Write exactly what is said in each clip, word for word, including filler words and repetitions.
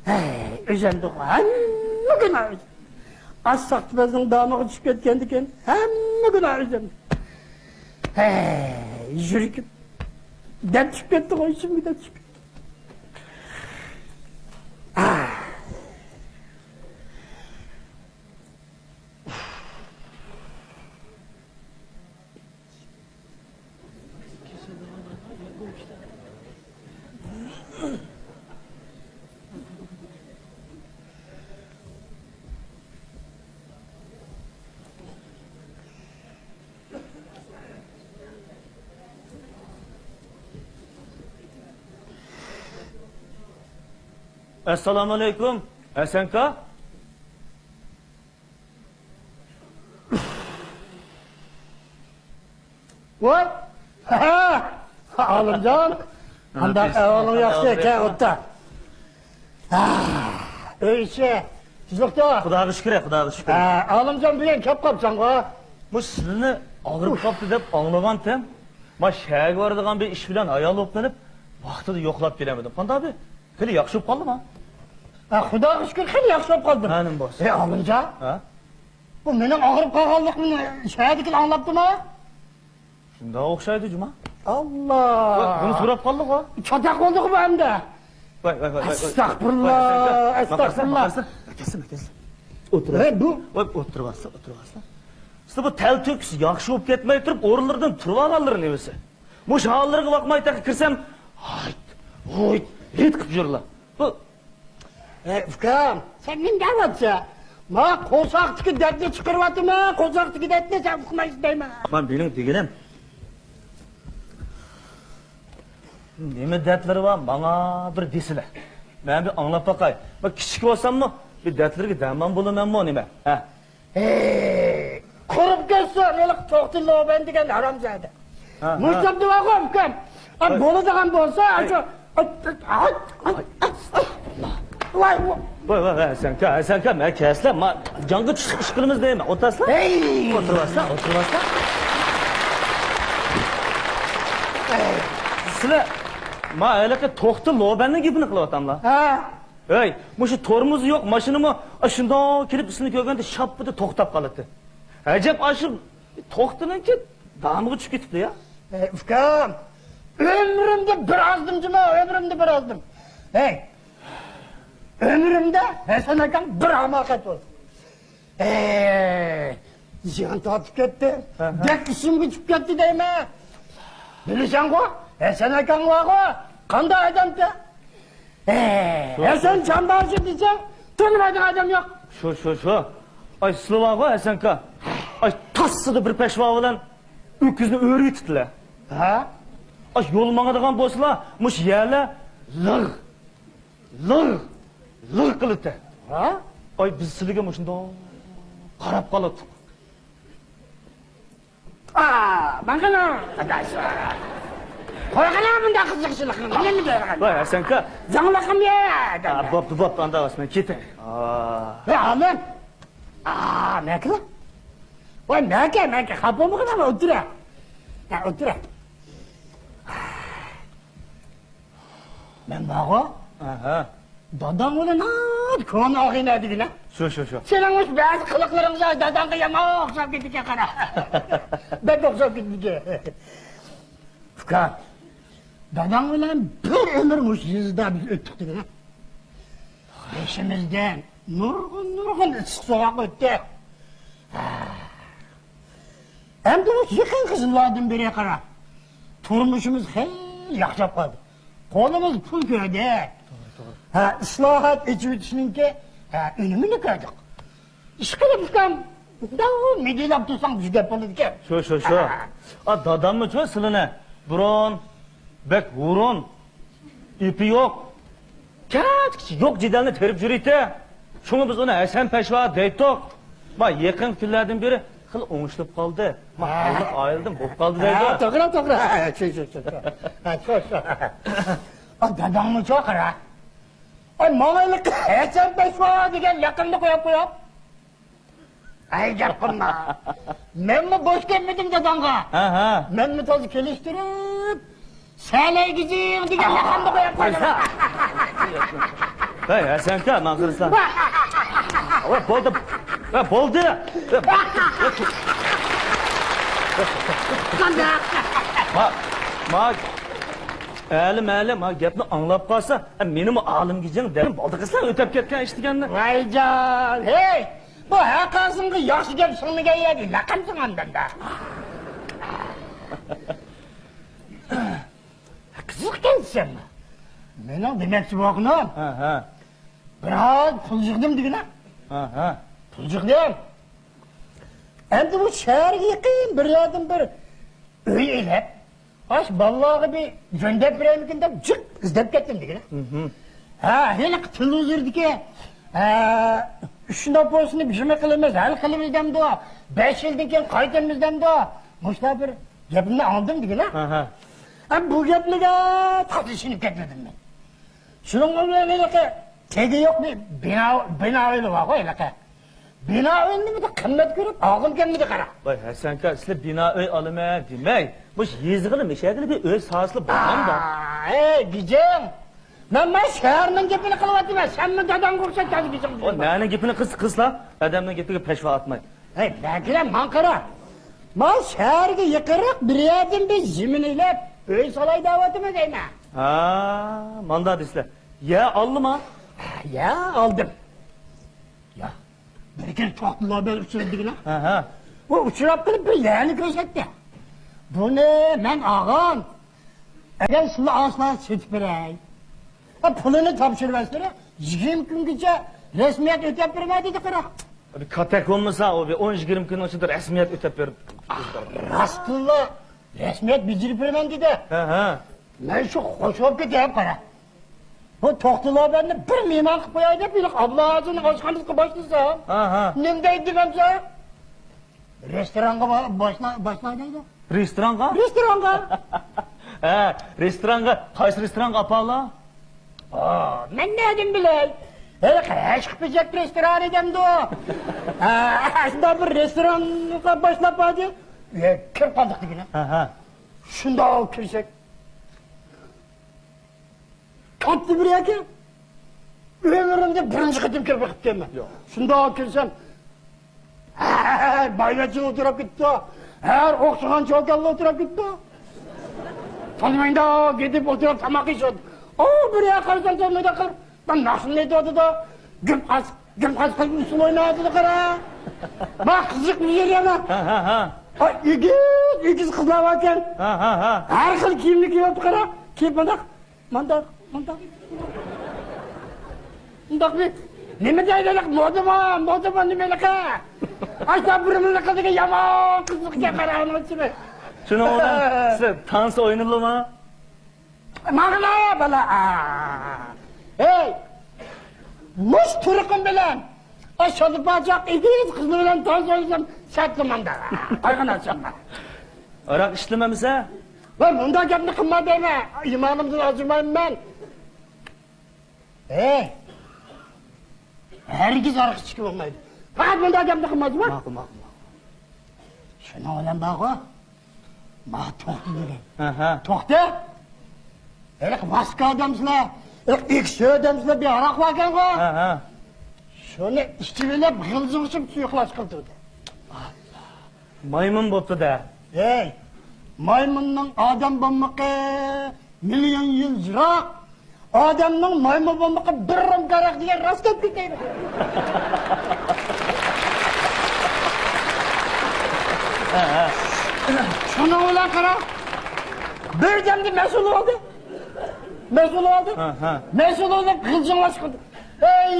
ھەي، ئۆزۈمدىغۇ، ھەممە گۇناھ ئۆزۈم. ئاش ساقچىپەزنىڭ دامىغا چۈشۈپ كەتكەندىكىن، ھەممە گۇناھ ئۆزۈمدە. ھەي، يۈرىكىم دەپ چۈشۈپ كەتتىغۇ، ئىچىمگە دەپ چۈشۈپ كەتتى. ئەسسالامۇئەلەيكۇم، ھەسەنكا. ۋاي! ھە! ئالىمجان! قانداق ئەھۋالىڭ، ياخشى؟ كەل ئولتۇر. ھە، ئۆي ئىچى تۈزۈكتۇ؟ خۇداغا شۈكۈر، خۇداغا شۈكۈر. ھە، ئالىمجان، بۈگۈن كەپ قاپسەنغۇ؟ بۇ سىلىنى ئاغرىپ قاپتۇ دەپ ئاڭلىغانتىم. ما شەھەرگە بارىدىغان بىر ئىش بىلەن ھايان بولۇپ قېلىپ، ۋاقتىدا يوقلاپ كېلەلمىدىم. قانداق بى؟ خېلى ياخشى بولۇپ قالدىما؟ ھە، خۇداغا شۈكۈر، خېلى ياخشى بولۇپ قالدىم. ھە، نېمە بولسا؟ ئەي، ئالىمجان. ھە؟ بۇ مېنىڭ ئاغرىپ قالغانلىقىمنى شەھەردىكىلەر ئاڭلاپتىما؟ شۇنداق ئوخشايدۇ، جۇما. ئاللا! ۋاي، بۇنى سوراپ قالدىغۇ. چاتاق بولدىغۇ بۇ ئەمدى. ۋاي، ۋاي، ۋاي، ۋاي، ۋاي. ئەستەغپۇرۇللا، ۋاي، ئەستەغپۇرۇللا. ماقارسا، ماقارسا. ئەكەلسە، ئەكەلسە. ئولتۇر. ھەي، بۇ. ۋاي، ئولتۇرۇۋالسا، ئولتۇرۇۋالسا. سىلە بۇ تەلتۆكۈس ياخشى بولۇپ كەتمەي تۇرۇپ، ئورۇنلىرىدىن تۇرۇۋالغانلىرى نېمىسى؟ مۇشۇ ھاللىرىغا باقماي تېخى كىرسەم، ھايت، ھويت، ھىت قىپ يۈرلا. بۇ. ئەي، ئۇكام، سەن نېمە دەۋاتسەن؟ ما قورساقتىكى دەردنى چىقىرىۋاتىمەن، قورساقتىكى دەردنى سەن ئۇقمايسەن دەيمەن. ما مېنىڭ دېگىنىم، نېمە دەردلىرى بار، ماڭا بىر دېسىلە. مەن بىر ئاڭلاپ باقاي. ما كىچىك بولساممۇ، بىر دەردلىرىگە دەرمان بولىمەنمۇ نېمە؟ ھە؟ ھەي، قۇرۇپ كەتسۇن، ھېلىقى توختى لوبەن دېگەن ھارامزادە. ھە، ھە. مۇشۇنداق دېۋاغۇ، ئۇكام. ئا، ھەي. بولىدىغان بولسا، ھەي. ئاشۇ، ئاي، ئاي، ئاي، ئاي. ۋاي، ۋاي. ۋاي، ۋاي، ۋاي، ھەسەنكا، ھەسەنكا، مەن كەلسىلە، ما جانغا چۈشلۈك ئىش قىلىمىز دەيمەن. ئولتۇرسىلا. ھەي. ئولتۇرۇۋالسا، ئولتۇرۇۋالسا. ھەي. سىلەر ما ھېلىقى توختى لوبەننىڭ گېپىنى قىلىۋاتاملا. ھە. ھەي، مۇشۇ تورمۇزى يوق ماشىنىمۇ، ئا، شۇنداق كېلىپ سىلىنى كۆرگەندە شاپپىدە توختاپ قالاتتى. ئەجەب، ئاشۇ توختىنىڭكى دامىغا چۈشۈپ كېتىپتۇ يا. ھەي، ئۇكام، ئۆمرۈمدە بىر ئازدىم جۇما، ئۆمرۈمدە بىر ئازدىم. ھەي، ئۆمرۈمدە ھەسەن ئاكاڭ بىر ھاماقەت بولدى. ئەي، زىيان تارتىپ كەتتى. ھە، ھە. بەك ئىچىمگە چۈشۈپ كەتتى دەيمەن. بىلىسەنغۇ، ھەسەن ئاكاڭ بارغۇ، قانداق ئادەمكەن؟ ئەي، شۇ، ھەسەن شۇ. جامبازى دېسەڭ، تونۇمايدىغان ئادەم يوق. شۇ، شۇ، شۇ. ئاي، سىلى بارغۇ، ھەسەنكا. ئاي، تاسسىدا بىر پەشۋا بىلەن ئۆكۈزنى ئۆرۈۋېتىپتىلە. ھە؟ ئاي، يول ماڭىدىغان بولسىلا، مۇشۇ يەرلەر لىغ، لىغ، لىغ قىلىتتى. ھە؟ ئاي، بىز سىلىگە مۇشۇنداق قاراپ قالاتتۇق. ئا، ماڭغىنا، ئاداش. قويغىنا مۇنداق قىزىقچىلىقنى، نېمە دەيدىغان؟ ۋاي، ھەسەنكا. زاڭلىقىم يا، ئا، بوپتۇ، بوپتۇ، ئاندا بولسا مەن كېتەي. ئا. ۋاي، ئالىم. ئا، مەكە. ۋاي، مەكە، مەكە، خاپا بولمىغىنا، ئولتۇرە. ھە، ئولتۇرە. مەن بارغۇ. ئاھا. داداڭ بىلەن ناھايىتى كونا ئاغىنە دېگىنە. شۇ، شۇ، شۇ. سېنىڭ مۇشۇ بەزى قىلىقلىرىڭ داداڭغا يامان ئوخشاپ كېتىدىكەن، قارا. بەك ئوخشاپ كېتىدىكەن. ئۇكا، داداڭ بىلەن بىر ئۆمۈر مۇشۇ يېزىدا بىز ئۆتتۇق دېگىنە. بېشىمىزدىن نۇرغۇن، نۇرغۇن ئىسسىق سوغۇق ئۆتتى. ئەمدى مۇشۇ يېقىنقى يىللاردىن بېرى قارا، تۇرمۇشىمىز خېلى ياخشىلاپ قالدى. قولىمىز پۇل كۆردى. توغرا، توغرا. ھە، ئىسلاھات، ئېچىۋېتىشنىڭكى، ھە، ئۈنۈمىنى كۆردۇق. ئىشقىلىپ، ئۇكام، مۇنداق مىدىرلاپ تۇرساڭ بىر گەپ بولىدىكەن. شۇ، شۇ، شۇ. ھە. ئا، داداممۇ شۇ سىلىنى بۇرۇن بەك ھۇرۇن، ئېپى يوق، كەچكىچە يوق جېدەلنى تېرىپ يۈرىتى. شۇڭا بىز ئۇنى ھەسەن پەشۋا دەيتتۇق. ما يېقىنقى كۈنلەردىن بېرى خېلى ئوڭشىلىپ قالدى. ما ھە. خانلىق ئائىلىدىن بولۇپ قالدى دەيدۇ. ھە، توغرا، توغرا. ھە، شۇ، شۇ، شۇ، شۇ. ھە، شۇ، شۇ. ئا، داداڭمۇ شۇ قارا. ئاي، ماڭا ھېلىقى ھەسەن پەشۋا دېگەن لەقەمنى قويۇپ قويۇپ. ئەي، گەپ قىلما. مەنمۇ بوش كەتمىدىم داداڭغا. ھە، ھە. مەنمۇ تازا كېلىشتۈرۈپ، سەلەيگۈزىڭ دېگەن لەقەمنى قويۇپ قويدۇم. ۋەي، ھەسەنكا، ماڭغىرسان. ۋە بولدى. ۋە بولدى. ۋە بولدى. ما، ما، ئەلى مەلى، ما گەپنى ئاڭلاپ قالسا، مېنىمۇ ئالىم گېجىڭ دەپ بولدى قىزلار ئۆتەپ كەتكەن ئىش دېگەننى. ۋايجان، ھەي! بۇ ھەققاسىڭغا ياخشى گەپ سىڭمىگەن يەردە لەقەم سىڭامدىن-دە. قىزىق ئىكەنسەن. مېنىڭ دېمەكچى بولغىنىم، ھە، ھە. بىر ئاز پۇل يىغدىم دېگىنە. ھە، ھە. پۇل يىغدىم. ئەمدى بۇ شەھەرگە يېقىن بىر يەردىن بىر ئۆي ئېلىپ، ئاشۇ بالىلارغا بىر جۆندەپ بېرەيمىكىن دەپ جىق ئىزدەپ كەتتىم دېگىنە. ھە، ھېلىقى تېلېۋىزوردىكى، ھە، ئۈچ نوپۇسنى بىرمە قىلىمىز، ھەل قىلىمىز دەمدۇ، بەش يىلدىن كېيىن قايتىمىز دەمدۇ. مۇشۇنداق بىر گەپنى ئاڭلىدىم دېگىنە. ھە، ھە. ھە، بۇ گەپلىرىگە تازا ئىشىنىپ كەتمىدىم مەن. شۇنىڭ بىلەن ھېلىقى تېگى يوق بىر بىنا، بىنا ئۆيلەر بارغۇ ھېلىقى. بىنا ئۆينى بىر قىممەت كۆرۈپ ئالغۇم كەلمىدى قارا. ۋاي ھەسەنكا، سىلەر بىنا ئۆي ئالىمەن دېمەي، مۇشۇ يېزىغىلا، مەشەگىلا بىر ئۆي سالسىلا بولغاندا. ئا، ئەي گېجىڭ، مەن، مەن شەھەرنىڭ گېپىنى قىلىۋاتىمەن، سەنمۇ داداڭغا ئوخشاش تازا گېجىڭ. ئۇ نەنىڭ گېپىنى قىلسا قىلسىلا، ئادەمنىڭ گېپىگە پەشۋا ئاتماي. ھەي، بەكرەم، ماڭا قارا. مەن شەھەرگە يېقىنراق بىر يەردىن بىر زېمىن ئېلىپ، ئۆي سالاي دەۋاتىمەن دەيمەن. ھا، ماندا دېسىلە. يە ئالدىما؟ يە ئالدىم. يا، بىر كۈنى توختىلار بىلەن ئۇچرىدىغىنا. ھە، ھە. ئۇ ئۇچراپ قېلىپ بىر يەرنى كۆرسەتتى. بۇنى مەن ئالغان. ئەگەر سىلەر ئالسىلار سېتىپ بېرەي. ھە، پۇلىنى تاپشۇرۇۋەتسىلە، يىگىرمە كۈنگىچە رەسمىيەت ئۆتەپ بېرىمەن دېدى قارا. بىر كاتەك بولمىسا، ئۇ بىر ئون يىگىرمە كۈننىڭ ئىچىدە رەسمىيەت ئۆتەپ بېرىپ. راستتىنلا رەسمىيەت بېجىرىپ بېرىمەن دېدى. ھە، ھە. مەن شۇ خوش بولۇپ كېتىپ قارا. بۇ توختىلار بەندە بىر مېھمان قىلىپ قوياي دەپ، ھېلىقى ئابلاجىنىڭ ئاشخانىسىغا باشلىسام، ئاھا، نېمە دەيدۇ دېمەمسە؟ رېستورانغا با-، باشلا-، باشلاي دەيدۇ. رېستورانغا؟ رېستورانغا. ھە، رېستورانغا، قايسى رېستورانغا ئاپالا؟ ئا، مەن نەدىن بىلەي؟ ھېلىقى ھەشقىپىچەك رېستورانى دەمدۇ؟ ھە، شۇنداق بىر رېستورانغا باشلاپ باردى. ئە، كىرىپ قالدۇق دېگىنە. ھە، ھە. شۇنداق كىرسەك، كاتتا بىر ئەكەن. ئۆمرۈمدە بىرىنچى قېتىم كىرىپ بېقىپتىمەن. ياق. شۇنداق كىرسەم، ھەر بايۋەچچە ئولتۇرۇپ كېتىپتۇ. ھەر ئوخشىغان چوكانلار ئولتۇرۇپ كېتىپتۇ. تونۇمايدۇ، كېتىپ ئولتۇرۇپ تاماق يېيىشىۋاتىدۇ. ئۇ بىر ياققا قارىسام، تونۇمايدۇ، قىر. مەن ناخشىنى ئېيتىۋاتىدۇ. گۈمپاس، گۈمپاس قىلىپ ئۇسسۇل ئويناۋاتىدۇ، قارا. ما قىزىق بىر يېرى يەنە. ھە، ھە، ھە. ئا، ئېگىز، ئېگىز قىزلار باركەن. ھە، ھە، ھە. ھەر خىل كىيىمنى كىيىۋاپتۇ، قارا. كىيىپ مانداق. مانداق، مانداق. مۇنداق بىر نېمە دەيدۇ، مودا بار، مودا بار نېمىلىكى؟ ئاشۇنداق بىر مىللىقىدىكى يامان قىزىق گەپ بار ئانىڭ ئىچىدە. شۇنىڭ بىلەن سىلەر تانسا ئوينىدىلىما؟ ماڭىلا بالا. ھەي، مۇش تۇرقۇم بىلەن ئاشۇ شادىپاچاق ئېگىز قىزلار بىلەن تانسا ئوينىسام سەتلىمامدا. قايغىنا چاقما. ھاراق ئىچتىمەمسە؟ ۋاي، مۇنداق گەپنى قىلما دەيمەن. ئىمانىمدىن ئاجرىمايمەن مەن. ھەي، ھەرگىز ھاراق ئىچكىلى بولمايدۇ. پەقەت مۇنداق گەپنى قىلمايدۇ. ماقۇل، ماقۇل، ماقۇل. شۇنىڭ بىلەن بارغۇ، ما توختى دېگەن. ھە، ھە. توختى. ھېلىقى ۋاسكا دەمسىلە، ھېلىقى ئېكسى دەمسىلە، بىر ھاراق باركەنغۇ. ھە، ھە. شۇنى ئىچىۋېلىپ غىلجىڭشىپ سۇيۇقلاش قىلدۇردى. مايمۇن بوپتۇ-دە. ھەي، مايمۇننىڭ ئادەم بولمىقى مىليون يىل يىراق. ئادەمنىڭ مايمۇن بولمىقى بىر رومكا ھاراق دېگەن راست گەپ كېتەيدۇ. شۇنىڭ بىلەن قارا، بىردەمدە مەسئۇل بولدى. مەسئۇل بولدى. ھە، ھە. مەسئۇل بولۇپ غىلجىڭلاشقىلى. ھەي،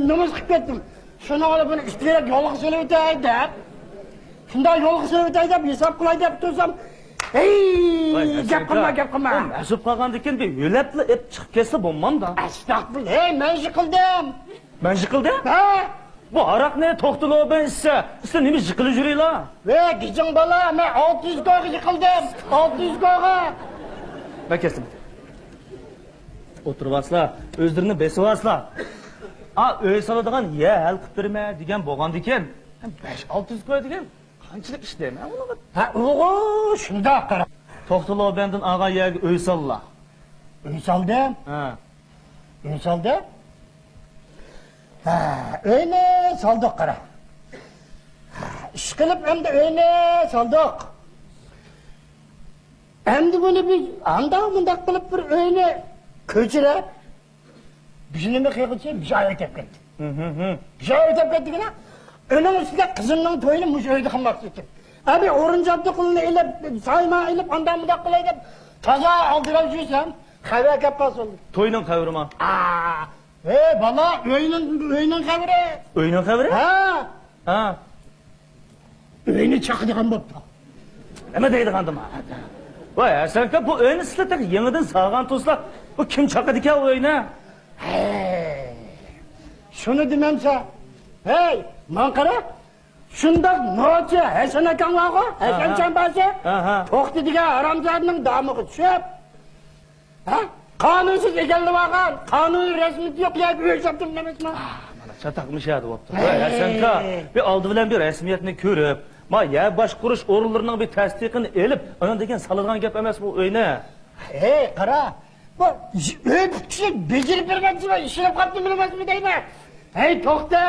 نومۇس قىلىپ كەتتىم. شۇنىڭ بىلەن بۇنى ئىتتىرەك يولغا سېلىۋېتەي دەپ، شۇنداق يولغا سېلىۋېتەي دەپ، ھېساب قىلاي دەپ تۇرسام، ھەي، ۋاي، گەپ قىلما، گەپ قىلما. ئۇ مەسئۇل قالغاندىكىن بىر يۆلەپلا ئېپ چىقىپ كەتسە بولمامدا. ئەستەغپۇرۇللا، ھەي، مەن يىقىلدىم. مەن يىقىلدىم؟ ھە. بۇ ھاراقنى توختى لوبەن ئىچسە، سىلەر نېمە يىقىلىپ يۈرۈڭلار؟ ۋەي، گېجىڭ بالا، مەن ئالتە يۈز كويغا يىقىلدىم. ئالتە يۈز كويغا. مەن كەتسەم. ئولتۇرۇۋالسىلا، ئۆزلىرىنى بېسىۋالسىلا. ئا، ئۆي سالىدىغان يەر ھەل قىلىپ بېرىمەن دېگەن بولغاندىكىن، بەش ئالتە يۈز كوي دېگەن قانچىلىك ئىش دەيمەن ئۇنىڭغا. ھە، ئۇغۇ، شۇنداق قارا. توختى لوبەندىن ئالغان يەرگە ئۆي ساللا. ئۆي سالدىم. ھە. ئۆي سالدىم. ھە، ئۆينى سالدۇق، قارا. ئىشقىلىپ ئەمدى ئۆينى سالدۇق. ئەمدى بۇنى بىز ئانداق مۇنداق قىلىپ بىر ئۆينى كۆچۈرۈپ، بىز نېمە قىلغۇچى؟ بىز ئايرىپ كەتتى. بىز ئايرىپ كەتتىكىنە، ئۆينىڭ ئۈستىدە قىزىمنىڭ تويىنى مۇشۇ ئۆيدە قىلماقچى ئىدىم. ئەبى ئورۇنچاپتا قولىنى ئېلىپ، سايما ئېلىپ، ئانداق مۇنداق قىلاي دەپ، تازا ئالدىراپ يۈرسەم، خەۋەر كەپ قالسۇن. توينىڭ خەۋىرىما؟ ئا، ئەي بالا، ئۆينىڭ، ئۆينىڭ خەۋىرى. ئۆينىڭ خەۋىرى؟ ھە. ھە. ئۆينى چاقىدىغان بوپتۇ. نېمە دەيدىغاندىما؟ ۋاي ھەسەنكا، بۇ ئۆينى سىلەر تېخى يېڭىدىن سالغان تۇرسىلا، بۇ كىم چاقىدىكەن ئۇ ئۆينى؟ ھەي، شۇنى دېمەمسە. ھەي، ماڭا قارا. شۇنداق نوچى ھەسەن ئاكاڭ بارغۇ، ھەسەن ئاھا. چامباسى. ئاھا. توختى دېگەن ھارامزادىنىڭ دامىغا چۈشۈپ، ھە؟ قانۇنسىز ئىگىلىۋالغان، قانۇنىي رەسمىيىتى يوق يەرگە ئۆي ساتتىم دېمەسمۇ؟ ئا، مانا چاتاق مۇشۇ يەردە بوپتۇ. ھەي. ھەسەنكا، بىر ئالدى بىلەن بىر رەسمىيەتنى كۆرۈپ، ما يەر باشقۇرۇش ئورۇنلىرىنىڭ بىر تەستىقىنى ئېلىپ، ئاندىن كېيىن سالىدىغان گەپ ئەمەسمۇ ئۆينى؟ ھەي، قارا، بۇ ئۆي پۈتكۈچى بېجىرىپ بەرمەكچىمەن، ئىشلەپ قاپتۇ بىلمەسمۇ دەيمەن. ھەي، توختە،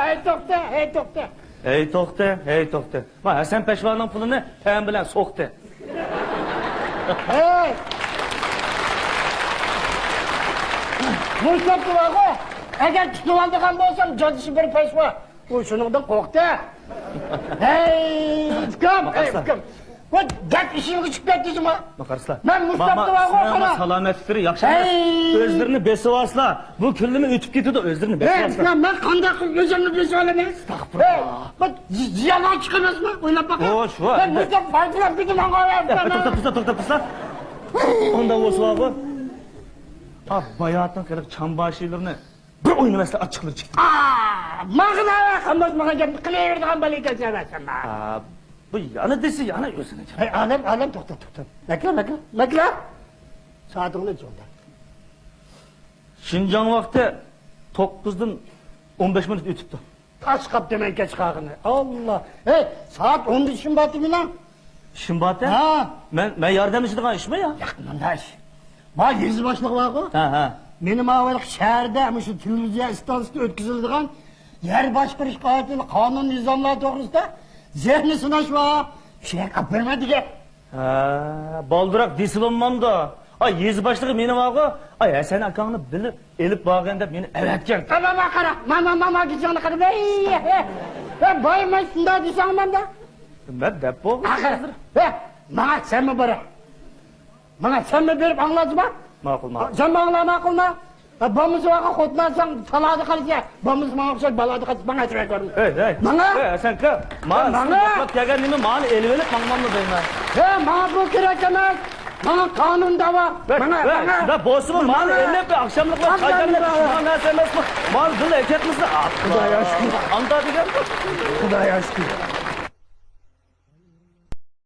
ھەي، توختە، ھەي، توختە. ھەي، توختە، ھەي، توختە. ما ھەسەن پەشۋانىڭ پۇلىنى پەم بىلەن سوقتى. ھەي! مۇشۇ بارغۇ، ئەگەر تۇتۇۋالىدىغان بولسام، جاجىسى بىر پەشۋا. ئۇ شۇنىڭدىن قورقتى. ھەي، ئۇكام، ھەي، ئۇكام. بۇ گەپ ئىشىڭغا چىقىپ كەتتى جۇما. مەن مۇشۇ بارغۇ، قارا. سالامەتلىكلىرى ياخشى ئەمەس. ھەي. ئۆزلىرىنى بېسىۋالسىلا. بۇ كۈنلىمە ئۆتۈپ كېتىدۇ، ئۆزلىرىنى بېسىۋالسا. ھەي، مەن قانداق قىلىپ ئۆزۈمنى بېسىۋالىمەن؟ ئەستەغپۇرۇللا. ھەي، بۇ زىيانغا چىقىمەنمۇ؟ ئويلاپ باققىن. ھەي، مۇشۇ پارچىلاپ كېتىمەن. توختا، توختا، توختا، توختا. ئۇنداق بولسا بارغۇ. ھا، باياتىن قېلىپ چامباشىلىرىنى بىر ئوينىماسلىق ئاچچىقلىرى چىقتى. ئا، ماغىنا قىلماس، ماڭا گەپ قىلىۋېرىدىغان بالا ئىكەنسەن، مەسىلەن. ئا، بۇ يەنە دېسە، يەنە ئۆزىنى. ھەي، ئالەم، ئالەم، توختا، توختا. مەكلا، مەكلا، مەكلا. سائىتىڭنى ئۆچۈر. شىنجاڭ ۋاقتى توققۇزدىن ئون بەش مىنۇت ئۆتۈپتۇ. تاش قاپتىمەن كەچ قالغىنى. ئاللا. ھەي، سائەت ئوندا ئىشىم بارتى مېنىڭ. ئىشىم بارتى؟ ھە. مەن، مەن ياردەملىشىدىغان ئىشمۇ يا؟ ياق، مۇنداق ئىش. ما يېزا باشلىقى بارغۇ؟ ھە، ھە. مېنى ما ھېلىقى شەھەردە مۇشۇ تېلېۋىزىيە ئىستانسىسىدا ئۆتكۈزۈلىدىغان يەر باشقۇرۇش قانۇن نىزاملار توغرىسىدا زېھنى سىناش بار. شۇ يەرگە ئاپىرىمەن دېگەن. ھە، بالدۇراق دېسە بولمامدۇ؟ ئاي، يېزا باشلىقى مېنى بارغۇ، ئاي، ھەسەن ئاكاڭنى بىللە ئېلىپ بارغىن دەپ مېنى ئەۋەتكەن. ماما، ماما، قارا، ماما، ماما، گېچىڭنى قارا. ۋەي، ۋەي، ۋەي، بايماي شۇنداق دېسەڭ مەندە. مەن دەپ بولغان. ئاخىر، ۋەي، ماڭا سەنمۇ بار. ماڭا سەنمۇ بېرىپ ئاڭلاجما. ماقۇل، ماقۇل. سەنمۇ ئاڭلا، ماقۇلما. بولمىسا ۋاقىت خوتۇن ئالساڭ تالادا قالىسەن. بولمىسا ماڭا ئوخشاش بالادا قالىسەن. ماڭا ئەتىۋەر كۆرۈڭ. ھەي، ھەي. ماڭا. ھەي، ھەسەنكا. ماڭا ماڭا. سىز كەلگەن نېمە، ماڭا ئېلىۋېلىپ ماڭماملا دەيمەن. ھەي، ماڭا بۇ كېرەك ئەمەس. ماڭا قانۇن دەۋا. ھەي، ماڭا، ھەي، ماڭا. بولسىمۇ ماڭا ئېلىپ ئاخشاملىق بىر چاي دەملەپ ئىچىدىغان نەرسە ئەمەسمۇ. ماڭا بىللە كەتمىسە. خۇدايا شۈكۈر. ئاندا دېگەن. خۇدايا شۈكۈر.